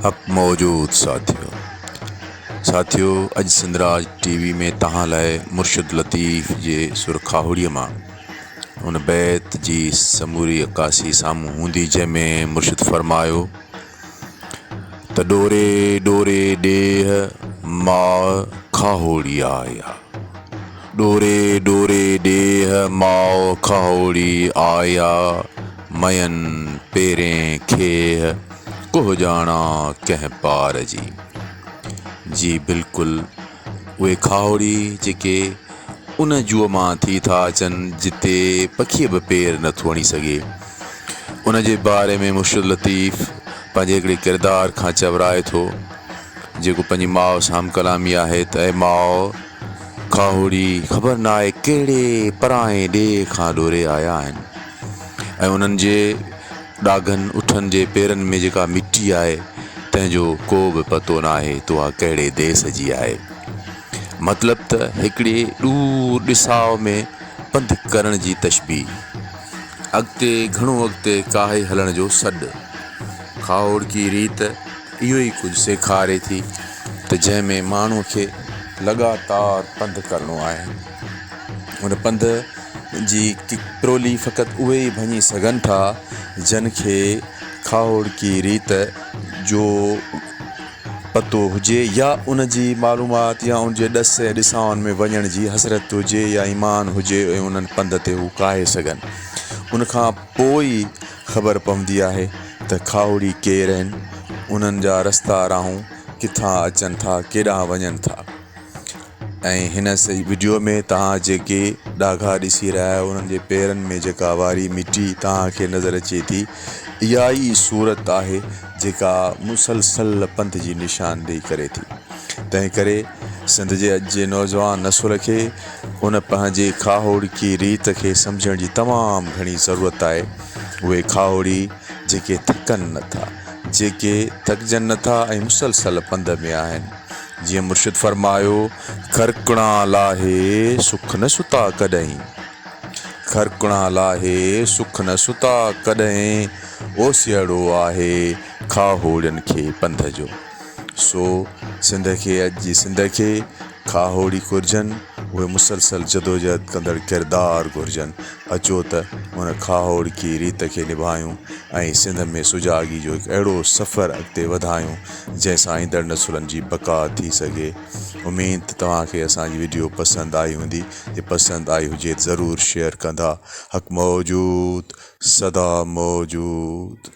حق موجود ساٿيو ساٿيو اڄ سنڌراج ٽي وي ۾ توهان لاء مرشد لطيف جي سر کاهوڙيء مان ان بيت جي سموري عڪاسي سامهون هوندي جنهن ۾ مرشد فرمايو ته ڏوري ڏوري ڏيهه ماء کاهوڙي آيا ڏوري ڏوري ڏيهه ماء کاهوڙي آيا مئن پيرين کيهه ڪوهه ڄاڻان ڪنهن پار جي. جي بلڪل اهي کاهوڙي جيڪي ان جوء مان ٿي ٿا اچن جتي پکيء به پير نه ٿو هڻي سگهي. ان جي باري ۾ مرشد لطيف پنهنجي هڪڙي ڪردار کان چورائي ٿو جيڪو پنهنجي ماء سان هم ڪلامي آهي ته اي ماء کاهوڙي خبر ناهي ڪهڙي پرائين ڏيهه کان ڏوري آيا آهن. ۽ انهن جي ڏاگهن اٺن جي پيرن ۾ جيڪا مٽي آهي، تنهن جو ڪو به پتو ناهي ته اها ڪهڙي ديس جي آهي. مطلب ته هڪڙي ڏور ڏساء ۾ پنڌ ڪرڻ جي تشبيهه. اڳتي گهڻو اڳتي ڪاهي هلڻ جو سڏ. کاهوڙڪي ريت اهو ئي ڪجهه سيکاري ٿي ته جنهن ۾ ماڻهوء کي لڳاتار پنڌ ڪرڻو آهي. ان پنڌ جي پرولي فقط اهي ئي ڀڃي سگهن ٿا، جن کي کاهوڙڪي ريت جو پتو هجي يا ان جي معلومات يا ان جي ڏس ۽ ڏسائن ۾ وڃڻ جي حسرت هجي يا ايمان هجي ۽ انهن پنڌ تي هو ڪاهي سگهن. ان کان پوء ئي خبر پوندي آهي ته کاهوڙي ڪير آهن، انهن جا رستا راهون ڪٿان اچن ٿا، ڪيڏانهن وڃن ٿا. ۽ هن وڊيو ۾ توهان جيڪي ڏاگها ڏسي رهيا آهيو انهن جي پيرن ۾ جيڪا واري مٽي توهان کي نظر اچي ٿي اها ئي صورت آهي جيڪا مسلسل پنڌ جي نشاندهي ڪري ٿي تنهن ڪري سنڌ جي اڄ جي نوجوان نسل کي ان پنهنجي کاهوڙڪي ريت کي سمجهڻ جي تمام گهڻي ضرورت آهي اهي کاهوڙي جيڪي ٿڪن نٿا جيڪي ٿڪجن نٿا ۽ مسلسل پنڌ ۾ آهن جيئن مرشد فرمايو، کرڪڻا لاهي سک نه ستا ڪڏهين، کرڪڻا لاهي سک نه ستا ڪڏهين، اوسيئڙو آهي کاهوڙين کي پنڌ جو. سو سنڌ کي اڄ جي سنڌ کي کاهوڙي گهرجن، اهي مسلسل جدوجهد ڪندڙ ڪردار گهرجن. اچو ته ان کاهوڙڪي ريت کي نڀايون ۽ سنڌ ۾ سجاڳي جو هڪ اهڙو سفر اڳتي وڌايون جنهن سان ايندڙ نسلن جي بقا ٿي سگهي. اميد ته توهان کي اسان جي وڊيو پسند آئي هوندي. جي پسند آئي هجي ته ضرور شيئر ڪندا. حق موجود سدا موجود.